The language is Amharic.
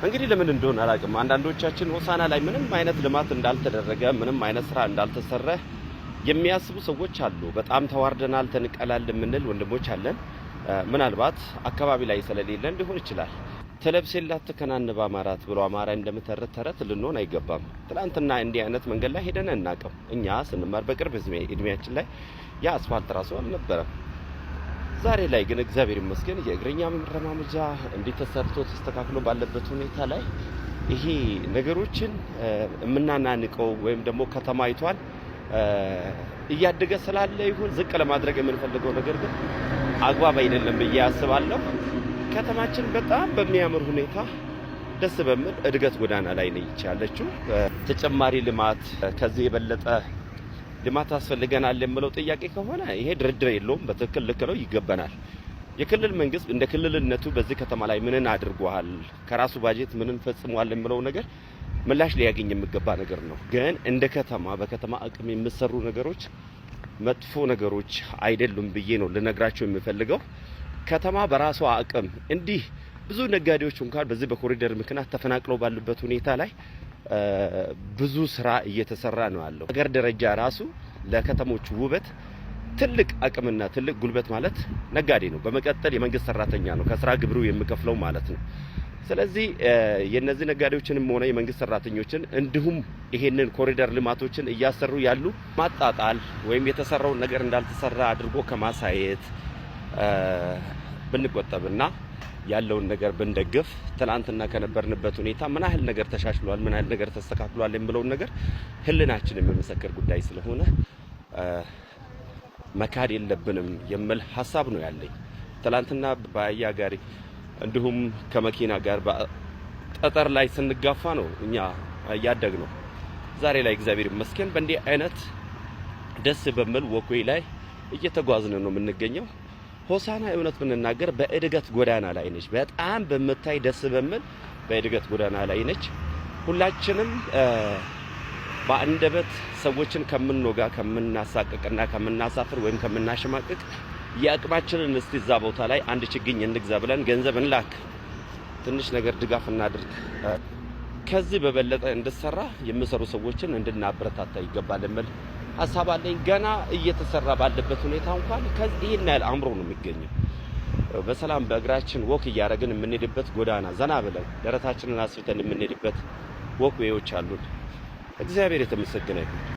እንግዲህ ለምን እንደሆነ አላውቅም። አንዳንዶቻችን ሆሳና ላይ ምንም አይነት ልማት እንዳልተደረገ፣ ምንም አይነት ስራ እንዳልተሰራ የሚያስቡ ሰዎች አሉ። በጣም ተዋርደናል፣ ተንቀናል የምንል ወንድሞች አለን። ምናልባት አካባቢ ላይ ስለሌለን ሊሆን ይችላል። ትለብስ የላት ትከናንብ አማራት ብሎ አማራ እንደምተረት ተረት ልንሆን አይገባም። ትላንትና እንዲህ አይነት መንገድ ላይ ሄደን አናውቅም። እኛ ስንማር በቅርብ እድሜያችን ላይ ያ አስፋልት ራሱ አልነበረም። ዛሬ ላይ ግን እግዚአብሔር ይመስገን የእግረኛ መረማመጃ እንዲህ ተሰርቶ ተስተካክሎ ባለበት ሁኔታ ላይ ይሄ ነገሮችን የምናናንቀው ወይም ደግሞ ከተማይቷን እያደገ ስላለ ይሁን ዝቅ ለማድረግ የምንፈልገው ነገር ግን አግባብ አይደለም ብዬ አስባለሁ። ከተማችን በጣም በሚያምር ሁኔታ ደስ በሚል እድገት ጎዳና ላይ ነች ያለችው። ተጨማሪ ልማት፣ ከዚህ የበለጠ ልማት ያስፈልገናል የምለው ጥያቄ ከሆነ ይሄ ድርድር የለውም። በትክክል ልክ ነው፣ ይገባናል። የክልል መንግስት እንደ ክልልነቱ በዚህ ከተማ ላይ ምንን አድርጓል፣ ከራሱ ባጀት ምንን ፈጽሟል የምለው ነገር ምላሽ ሊያገኝ የሚገባ ነገር ነው። ግን እንደ ከተማ በከተማ አቅም የሚሰሩ ነገሮች መጥፎ ነገሮች አይደሉም ብዬ ነው ልነግራቸው የምፈልገው። ከተማ በራሷ አቅም እንዲህ ብዙ ነጋዴዎች እንኳን በዚህ በኮሪደር ምክንያት ተፈናቅለው ባሉበት ሁኔታ ላይ ብዙ ስራ እየተሰራ ነው ያለው። ሀገር ደረጃ ራሱ ለከተሞች ውበት ትልቅ አቅምና ትልቅ ጉልበት ማለት ነጋዴ ነው። በመቀጠል የመንግስት ሰራተኛ ነው፣ ከስራ ግብሩ የሚከፍለው ማለት ነው። ስለዚህ የነዚህ ነጋዴዎችንም ሆነ የመንግስት ሰራተኞችን እንዲሁም ይሄንን ኮሪደር ልማቶችን እያሰሩ ያሉ ማጣጣል ወይም የተሰራውን ነገር እንዳልተሰራ አድርጎ ከማሳየት ብንቆጠብና ያለውን ነገር ብንደግፍ፣ ትናንትና ከነበርንበት ሁኔታ ምን ያህል ነገር ተሻሽሏል፣ ምን ያህል ነገር ተስተካክሏል የሚለውን ነገር ህሊናችን የሚመሰክር ጉዳይ ስለሆነ መካድ የለብንም የሚል ሀሳብ ነው ያለኝ። ትላንትና በአህያ ጋሪ እንዲሁም ከመኪና ጋር ጠጠር ላይ ስንጋፋ ነው እኛ ያደግነው። ዛሬ ላይ እግዚአብሔር ይመስገን በእንዲህ አይነት ደስ በሚል walkway ላይ እየተጓዝን ነው የምንገኘው። ሆሳና እውነት ብንናገር በእድገት ጎዳና ላይ ነች። በጣም በምታይ ደስ በሚል በእድገት ጎዳና ላይ ነች። ሁላችንም በአንደበት ሰዎችን ከምንወጋ፣ ከምናሳቅቅና ከምናሳፍር ወይም ከምናሸማቅቅ የአቅማችንን እስቲ እዛ ቦታ ላይ አንድ ችግኝ እንግዛ ብለን ገንዘብ እንላክ፣ ትንሽ ነገር ድጋፍ እናድርግ። ከዚህ በበለጠ እንድሰራ የሚሰሩ ሰዎችን እንድናበረታታ ይገባል የሚል ሀሳብ አለኝ። ገና እየተሰራ ባለበት ሁኔታ እንኳን ከዚህ ይህን ያህል አምሮ ነው የሚገኘው። በሰላም በእግራችን walk እያደረግን የምንሄድበት ጎዳና፣ ዘና ብለን ደረታችንን አስፍተን የምንሄድበት walkway ዎች አሉን። እግዚአብሔር የተመሰገነ ይሁን።